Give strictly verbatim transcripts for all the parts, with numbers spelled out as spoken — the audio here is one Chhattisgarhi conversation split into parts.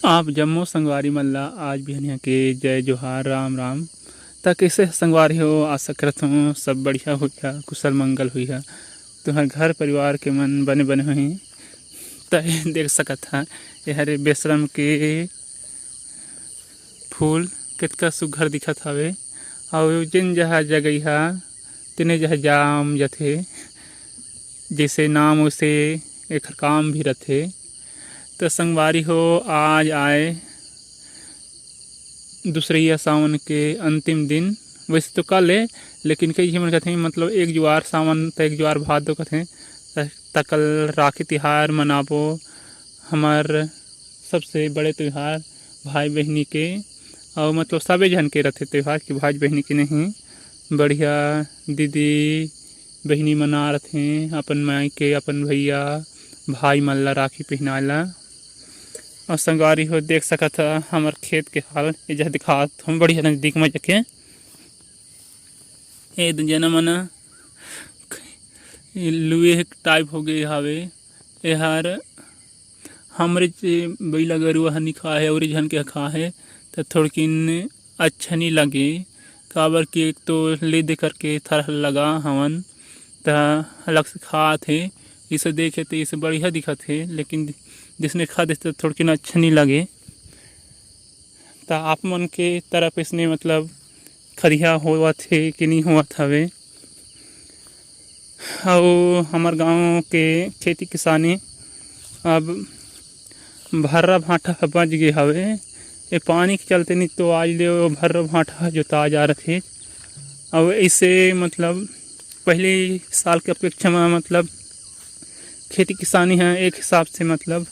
आप जम्मो संगवारी मन ला आज बिहनिया के जय जोहार, राम राम। त कइसे संगवारी हो? आशा करत हूँ सब बढ़िया होइहा, कुशल मंगल होइहा। तुहर घर परिवार के मन बने बने होही। त देख सकत हा, एहर बेसरम के फूल कतका सुघर दिखत हवे, अउ जेन जहा जगइहा तेने जहा जाम जथे, जइसे नाम वइसे एखर काम भी रथे। त संगवारी हो, आज आए दूसरइया सावन के अंतिम दिन। वइसे तो कल ए, लेकिन कई झिन मन कथे, मतलब, एक जुआर सावन त एक जुआर भादो कथे, त, त कल राखी तिहार मनाबो, हमर सबसे बड़े तिहार भाई बहिनी के, अउ, मतलब, सबे झन के रथे तिहार कि भाई बहिनी के नहीं, बढ़िया दीदी बहिनी मना रथे अपन माई के, अपन भैया भाई मन ला राखी पहनाए ला। अउ संगवारी हो, देख सकत ह हमर खेत के हाल, ए जहा दिखात हम बढ़िया नजदीक में जाके। ए दू जना मन ए लुए टाइप हो गए हावे। एहर हमरे जे बइला गरुआ ह नी खाए हे, अउरी झन के खाए हे, त थोड़किन अच्छा नी लगे, काबर कि एक तो ले दे करके थरहा लगा हवन, त अलग से खात हे, इसे देखे त इसे बढ़िया दिखत हे, लेकिन जिसने खा देथे त थोड़किन अच्छा नी लगे। त आप मन के तरफ इसने, मतलब, खरिहा होवत हे कि नी होवत हवे? अउ हमर गांव के खेती किसानी अब भर्रा भांठा ह बच गे हवे। ए पानी के चलते नी तो आज ले ओ भर्रा भांठा ह जोता जा रथे। अउ इसे, मतलब, पहली साल के अपेक्षा में, मतलब, खेती किसानी ह एक हिसाब से, मतलब,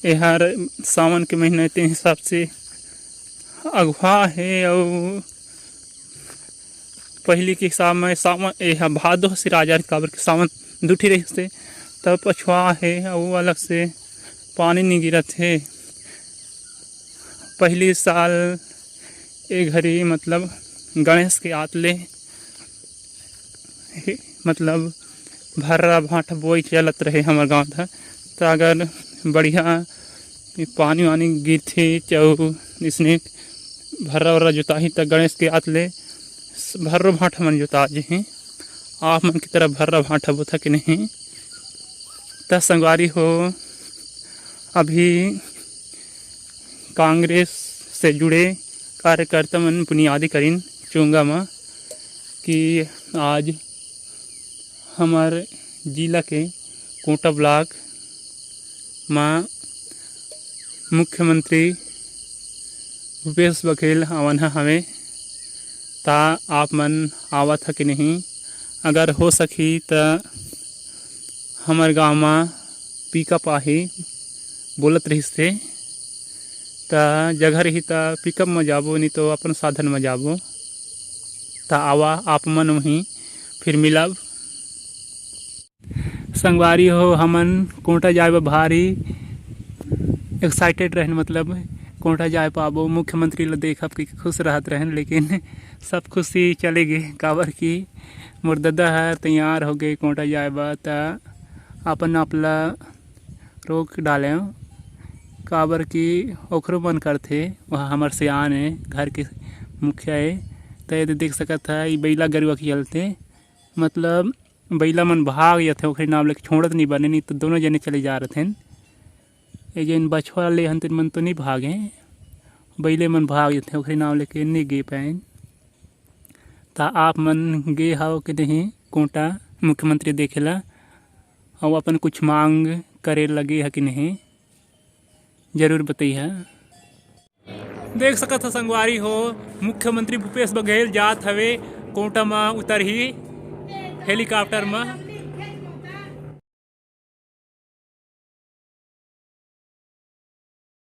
एहर सावन के महीना, तेन हिसाब से अगुवा हे। अउ पहिली के हिसाब में सावन, एह भादो ह सिरा जा रहिस, काबर के सावन दू ठी रहिस हे, तब पछुआ हे, अउ अलग से पानी नी गिरत हे। पहिली साल ए घरी, मतलब, गणेश के आत ले, मतलब, भर्रा भांठा बोई चलत रहे हमर गांव त। त अगर बढ़िया पानी वानी गिरथे, अउ इसने भर्रा वर्रा जोताही, त गणेश के आत ले भर्रो भांठा मन जोता जही। आप मन की तरफ भर्रा भांठा बोथा कि नहीं? त संगवारी हो, अभी कांग्रेस से जुड़े कार्यकर्ता मन बुनियादी करिन चोंगा म कि आज हमर जिला के कोंटा ब्लॉक म मुख्यमंत्री भूपेश बघेल आवन ह हवे, त आप मन आवत ह कि नहीं? अगर हो सकही त हमर गांव म पिकअप आही बोलत रहिस हे, त जगह रही त पिकअप म जाबो, नहीं तो अपन साधन म जाबो। त आवा आप मन वहीं फिर मिलब। संगवारी हो, हमन कोंटा जाए बर भारी एक्साइटेड रहन, मतलब, कोंटा जाए पाबो, मुख्यमंत्री ल देखब कि खुश रहत रहन, लेकिन सब खुशी चले गे, काबर कि मोर ददा हर तैयार हो गए कोंटा जाए बर, त अपन आप ल रोक डालें, काबर कि ओखरो मन करथे, वह हमर सियान ए, घर के मुखिया ए। त ये देख सकत ह, ई बइला गरुआ के चलते, मतलब, बइला मन भाग जाथे, ओखरे नाम लेके छोड़त नहीं बने, नहीं तो दोनों जने चले जा रथेन। ये जेन बछवा ले हन, तेन मन तो नहीं भागे, बइले मन भाग जाथे, ओखरे नाम लेके नहीं गे पाएन। त आप मन गे हव कि नहीं कोंटा मुख्यमंत्री देखे ला, अउ अपन कुछ मांग करे लगे ह कि नहीं, जरूर बतइहा। देख सकत ह संगवारी हो, मुख्यमंत्री भूपेश बघेल जात हवे कोंटा म उतरही हेलीकॉप्टर म।